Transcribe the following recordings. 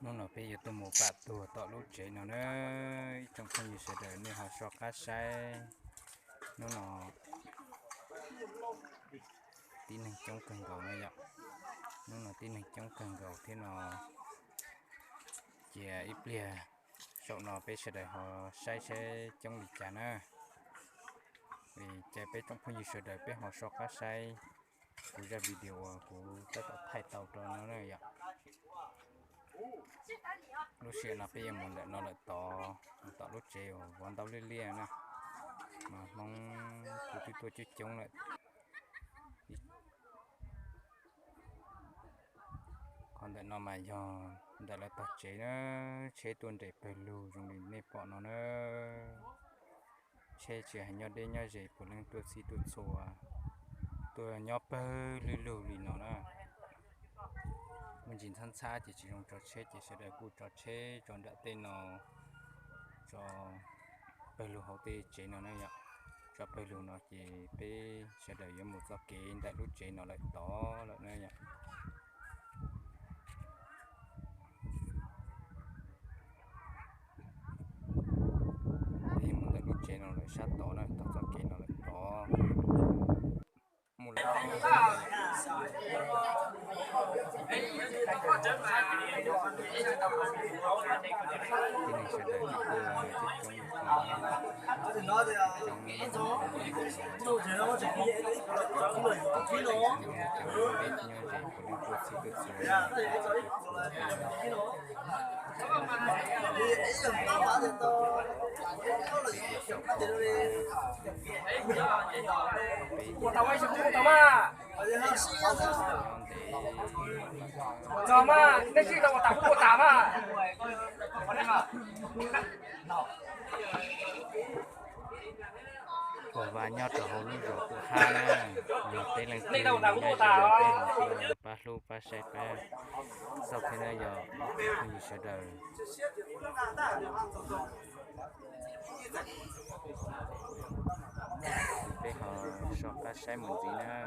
Hnub no peb yuav tuaj mus pam tuag tom lub tsev no na. Ib tsoom phooj ywg sawv daws nej ho soj qab saib. Hnub no tib neeg coob kawg nkaus na yom. Hnub no tib neeg coob kawg nkaus thiab no. Cia ib pliag saum no peb sawv daws ho saib saib coob li cas na. Ces peb tsoom phooj ywg sawv daws peb ho soj qab saib kuv zaj video uas kuv tab tom thaij tau rau no na yom. Lub sij hawm no peb yuav mus ntawm no lawm tod, mus tom lub tsev uas vov ntaub liab liab na, mas Hmoob kuj twb tuaj coob coob lawm. Qhov ntawm no mas yog ntawm lawv tog tsev na, tsheb tuaj nres pawg lug zoo li nej pom no na. Tsheb tsis hais nyob deb nyob ze puav leej tuaj txhij tuaj txhua, tuaj nyob pawg lug lug li no na. Muaj ntsis ntxhab ntxhab ces tsis zoo tso tsheb ces sawv daws kuj tso tsheb tso nram tej no, tso pawg lug hauv tej tsev no na yom. Tso pawg lug no ces peb sawv daws yuav mus txoj kev ntawm lub tsev no lawm tod lawm na yom. Peb mus ntawm lub tsev no lawm sab tod na, tog txoj kev no lawm tod. Mus lawm. Tib neeg sawv daws kuj coob coob, coob nyob ze puav leej tuaj txhij tuaj txhua. Quas Vaj nyob rau hauv lub zos Pub Hab na, yog peb leej twg nyob ze peb ho tuaj pab hlub pab saib pab xauj thiab na yog phooj ywg sawv daws. Peb ho soj qab saib mus ntxiv na.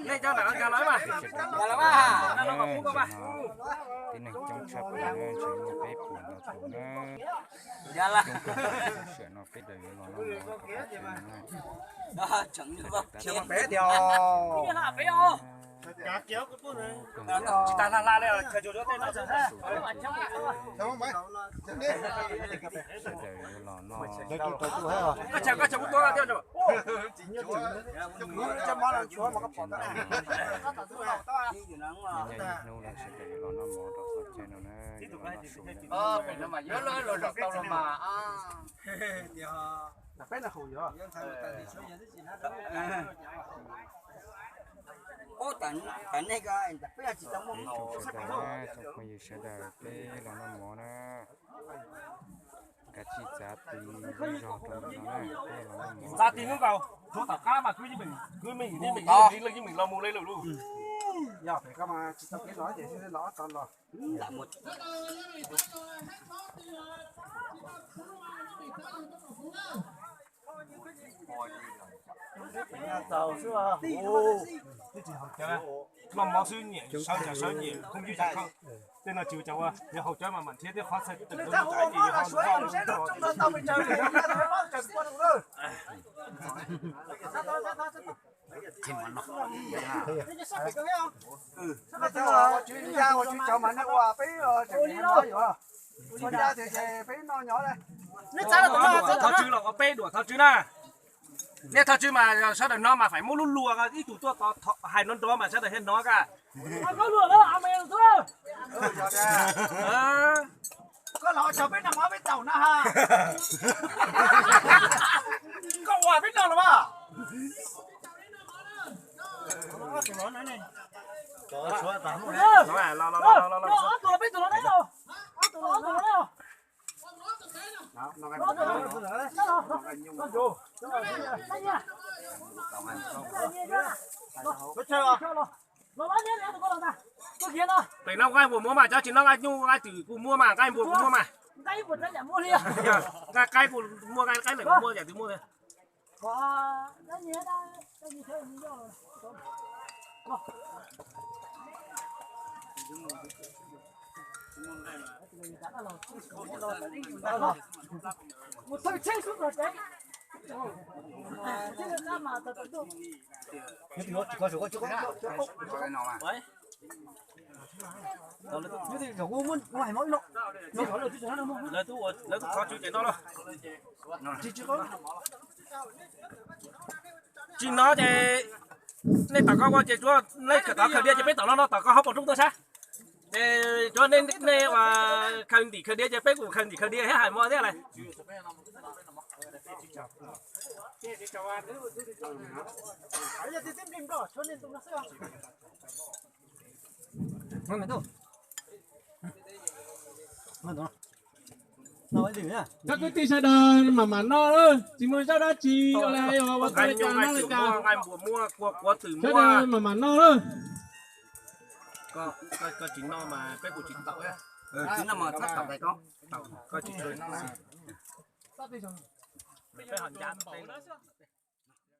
Nej cov ntawm no nkag los mas, nkag los mas, no no kom pub koj mas. Tib neeg coob tshaj plaws na, ntshe muaj peb puas ntau tus na. Coob kawg, sawm no peb daws yuav los noj mov rau peb tsev no na. Sawv daws tab tom, tsis tas hla hla li, kawg nkaus. Sawv daws yuav los noj. Hnub no sawv daws los noj mov rau qhov chaw no na, los noj su. Sawv daws na, tsoom phooj ywg sawv daws, peb los noj mov na. Kav tsij txav ti zej zog rau ntawm no na, peb los noj mov. Txav ti hnub nkaus, rau tom qab mas kwv yeej meem, kwv meem, yeej meem, leej yeej meem los mus li lawm lauj. Yog pem ko mas tsis tau kev los ces los tod los. Noj mov xwb nyiam sawv ntsag sawv nyiam khoob cwb ntsag khoob. Tej no tsis ua cas ua, yog haus cawv mas mam thiab thiab qhov txhais tes tus no txav ces yog haus. Thov tswv los ua peb duam thov tswv na. Nej thov tswv mas sawv daws hnov mas phải muab lub lua ib tug tuaj hais nrov nrov mas sawv daws thiaj hnov ka. Koj los cov peb noj mov peb taum no ha. Koj ua peb noj los mas. Pem no nqaij npuas muaj mas, cov tsis noj nqaij nyuj nqaij twm kuj muaj mas, nqaij npuas kuj muaj mas. Nqaij kuj muaj, nqaij lawm kuj muaj, yam twg muaj. Lawv twb ua, lawv twb thov tswv ces no los. Tsis no ces nej tom ko ua ces tsuav nej kawm tod khaws diav ces peb tom no no tom ko hauv paus roob tuaj sab. Ces tsuav nej ua khaws ntim khaws diav ces peb kuj khaws ntim khaws diav thiab hais mov thiab lawm. Cov kwv tij sawv daws mam mam noj lawm, tsis muaj zaj dab tsi li os, ua tau li cas noj li cas. Sawv daws mam mam noj lawm.